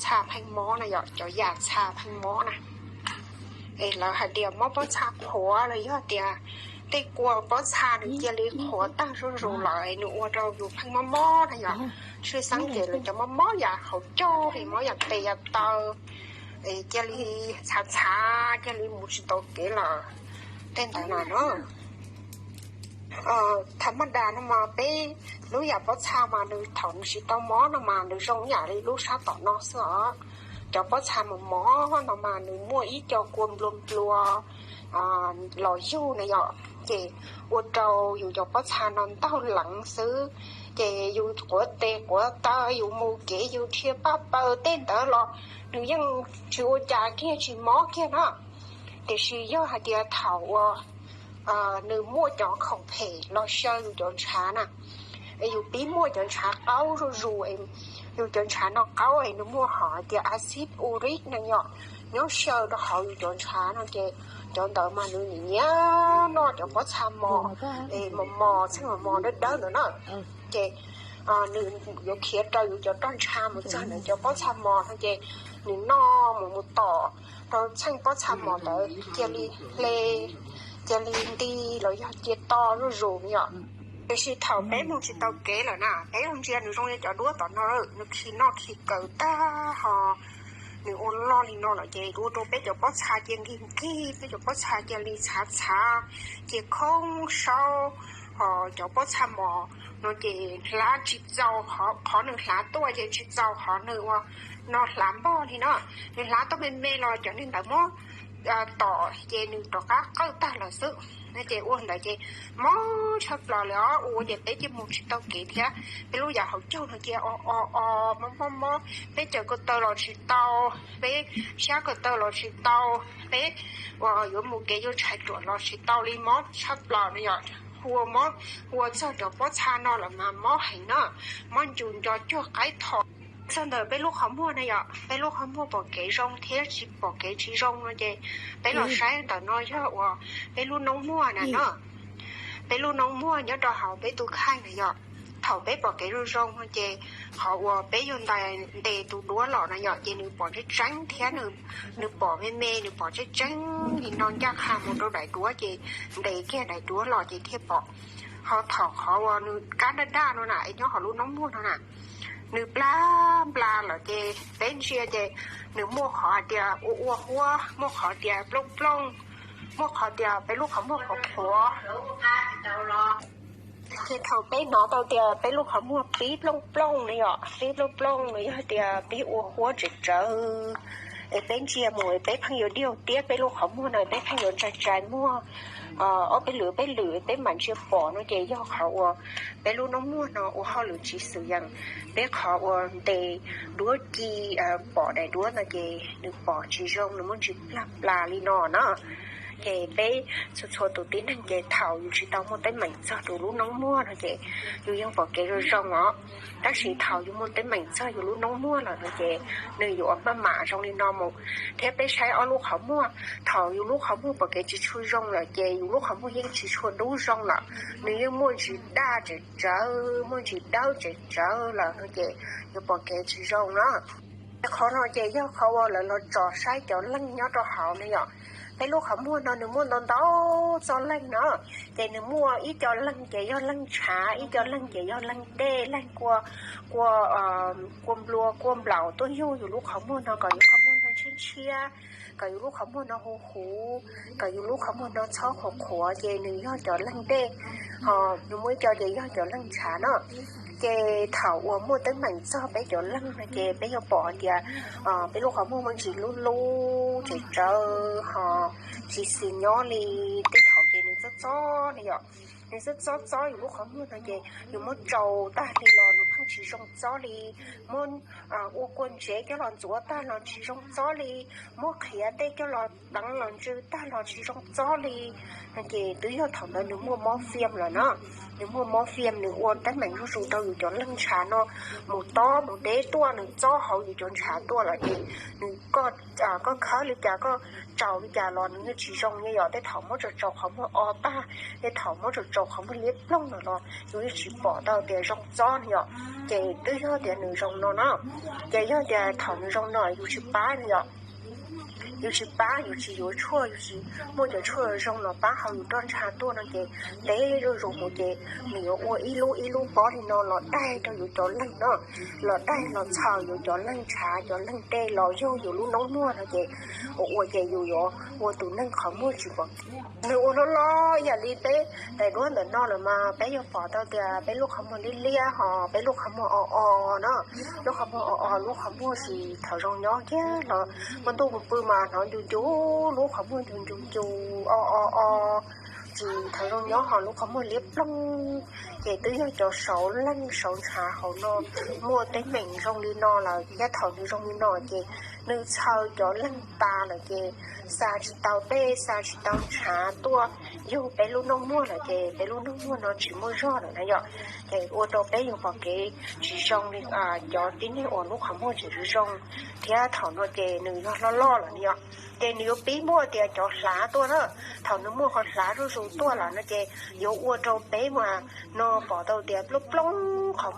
txha pheej mob na yom, cov yam txha pheej mob na. Es lawv hais tias mob pob txha qhuav los yog tias tej kua pob txha nws cia li qhuav tag zuj zus lawm es nws ua rau yus pheej mob mob na yom. Tshwj xeeb ces lawv cov mob mob yam hauv caug, mob yam tes yam taw, es cia li txhav txhav cia li mus tsis tau kev lawm. Tej ntawd no na. Thaum maj das no mas peb lub yam pob txha mas nws thaum nws tsis tau mob no mas nws zoo yam li lub sab tom no xwb os. Cov pob txha mos mos no mas nws muaj ib co kua nplua nplua los yug na yom, ces ua rau yus cov pob txha no ntaug leev xwb. Ces yus quav tes quav taw, yus mus kev yus dhia paj paws tej ntawd los nws yeej tsis ua cas kiag, tsis mob kiag na. Tiam sis yog hais tias thaum uas nws muaj cov khoom phem los xyaw yus cov ntshav na, es yus pib muaj cov ntshav qaub zuj zus, yus cov ntshav no qaub es nws muaj hom hais tias acid uric na yom, nyob xyaw rau hauv yus cov ntshav no ces cov ntawd mas nws nyiam nyiam noj cov pob txha mos, es mos mos txheej mos mos dawb dawb ntawd na. Ces nws yuav khiav raws yus cov roj ntsha mus txog ntawm cov pob txha mos no ces nws noj mus mus tom rau txheej pob txha mos ntawd cia li hle, cia li nti los yog cia to zuj zus yom. Tiam sis thaum peb mus tsis tau kev lawm na, peb los ntsia nws zoo li cov duab tom no, nws khi noj khi kaws tag ho nws ua loj li no lawm ces ua rau peb cov pob txha cia nkig nkig, peb cov pob txha cia li txhav txhav, cia khoob saub, ho cov pob txha mos no ces hlav tsis txaus, qhov nws hlav tuaj ces tsis txaus qhov nws ua no hlav npog li no. Nws hlav tuaj me me los cov neeg ntawd muab tom ces nws rov qab qawj tag lawm xwb. No ces ua ntawd ces mob tshaj plaws li os, ua ces peb cia mus tsis tau kev thiab. Peb lub yam hauv caug no cia o o o, mob mob mob, peb caws ko taw los tsis tau, peb xyab ko taw los tsis tau, peb uas yuav mus kev yuav tshais ruam los tsis tau li, mob tshaj plaws no yom. Ua mob, ua txog cov pob txha no lawm mas mob heev na, mob ncu nco cuag qaib tho. Txog ntawm peb lub qhov muag na yom, peb lub qhov muag pom kev zoo thiab tsis pom kev tsis zoo no ces peb los saib ntawm no yog uas peb lub noob muag na no. Peb lub noob muag nyob rau hauv peb tus kheej na yom. Thaum peb pom kev zoo zoo no ces qhov uas peb yuav ntes tus duab los na yom ces nws pom tseeb tseeb thiab, nws pom me me, nws pom tseeb tseeb li no ncaj qha mus rau daim duab ces ntes kiag daim duab los ces thiaj pom. Ho thaum qhov uas nws kab daj daj no na, nyob hauv lub noob muag no na, nws plag nplas lawm ces peb ntsia ces nws muaj qhov hais tias ua ua huab, muaj qhov tias plooj plooj, muaj qhov tias peb lub qhov muag qhuav qhuav. Ces thaum peb hnov tau tias peb lub qhov muag pib plooj plooj no yom, pib plooj plooj no yog tias pib ua huab tsawv tsawv, es peb ntsia mus peb pheej yuav diaug tiab peb lub qhov muag no, peb pheej yuav tsais tsais muag ob peb lwm peb lwm peb mam ntsia pom no ces yog qhov uas peb lub noob muag no ua hauj lwm tsis xwm yeem, peb qhov uas ntes duab ci pom daim duab no ces nws pom tsis zoo, nws muaj ntsis plag plas li no na. Ces peb txhua txhua tus tib neeg ces thaum yus tsis tau muaj teeb meem txog rau lub noob muag no ces yus yeej pom kev zoo zoo os. Tab sis thaum yus muaj teeb meem txog yus lub noob muag lawm no ces nws yuav maj mam zoo li no mus. Thiab peb saib ob lub qhov muag, thaum yus lub qhov muag pom kev tsis tshua zoo lawm ces yus lub qhov muag yeej tsis tshua dub zoo lawm, nws yeej muaj ntsis daj tsawv tsawv, muaj ntsis dawb tsawv tsawv lawm no ces yuav pom kev tsis zoo na. Qhov no ces yog qhov uas lawv los tso saib cov leeg nyob rau hauv ne yom. Peb lub qhov muag no nws muaj ntau ntau txoj leeg no, ces nws muaj ib co leeg ces yog leeg ntshav, ib co leeg ces yog leeg dej, leeg kua, kua, kua nplua kua nplaum tuaj yug yus lub qhov muag no kom yus qhov muag no ntshiab ntshiab, kom yus lub qhov muag no huv huv, kom yus lub qhov muag no txhob qhuav qhuav ces nws yog cov leeg dej, ho nws muaj ib co ces yog cov leeg ntshav no. Ces thaum uas muaj teeb meem txog peb cov leeg no ces peb yuav pom hais tias peb lub qhov muag muaj ntsis lub lub tsawv tsawv ho tsis xis nyob li. Tej thaum ces nws txob txob ne yom, nws txob txob txob yus lub qhov muag no ces yus muab tsau tag li los nws pheej tsis zoo txob li. Muab ua kua ntsev coj los ntxuav tag los tsis zoo txob li. Muab qhiav tej coj los teev los ntsw tag los tsis zoo txob li. Ces twb yog thaum ntawd nws muaj mob fiam lawm na. Nws muaj mob fiam, nws ua teeb meem zuj zus rau yus cov leeg ntshav no mus tob mus deb tuaj, nws txob hauv yus cov ntshav tuaj lawm ces nws, koj khawb li cas, koj tsaus li cas los nws yeej tsis zoo ne yom. Tej thaum muab tsaus tsaus qhov muag o tag, tej thaum muab tsaus rau qhov muag liab ploog no los yus yeej tsis pom tau tias zoo txob no yom. Ces twb yog tias nws zoo no no, ces yog tias thaum nws zoo no yus tsis pab no yom, yus tsis pab, yus tsis yuav tshuaj, yus tsis muaj cov tshuaj zoo los pab hauv yus roj ntsha tuaj no ces teb zuj zus mus ces nws yuav ua ib lub ib lub pob li no los daig rau yus cov leeg no, los daig los txhaws yus cov leeg ntshav cov leeg dej los yug yus lub noob muag no ces ua ua ces yus yuav ua tus neeg qhov muag tsis pom kev. Nws ua loj loj ib yam li peb daim duab ntawm no lawm mas peb yuav pom tau tias peb lub qhov muag liab liab ho peb lub qhov muag o o no, lub qhov muag o o, lub qhov muag tsis thaum zoo nyob kiag los muaj ntuj pw pw mas hnov ncu ncu, lub qhov muag ncu ncu ncu, o o o, tsis thaum zoo nyob ho lub qhov muag liab ploog. Ces twb yog cov sauv leeg sauv ntshav hauv no muaj teeb meem zoo li no lawm thiab thaum nws zoo li no ces nws txhaws cov leeg tas lawm ces xa tsis tau dej xa tsis tau ntshav tuaj yug peb lub noob muag lawm ces peb lub noob muag no tsis muaj zog lawm na yom. Ces ua rau peb yuav pom kev tsis zoo li cov tib neeg uas lub qhov muag tseem zoo zoo thiab thaum no ces nws yog loj loj lawm na yom. Ces nws yuav pib muaj tias cov hlav tuaj na, thaum nws muaj qhov hlav zuj zus tuaj lawm no ces yuav ua rau peb mas no pom tau tias plooj plooj qhov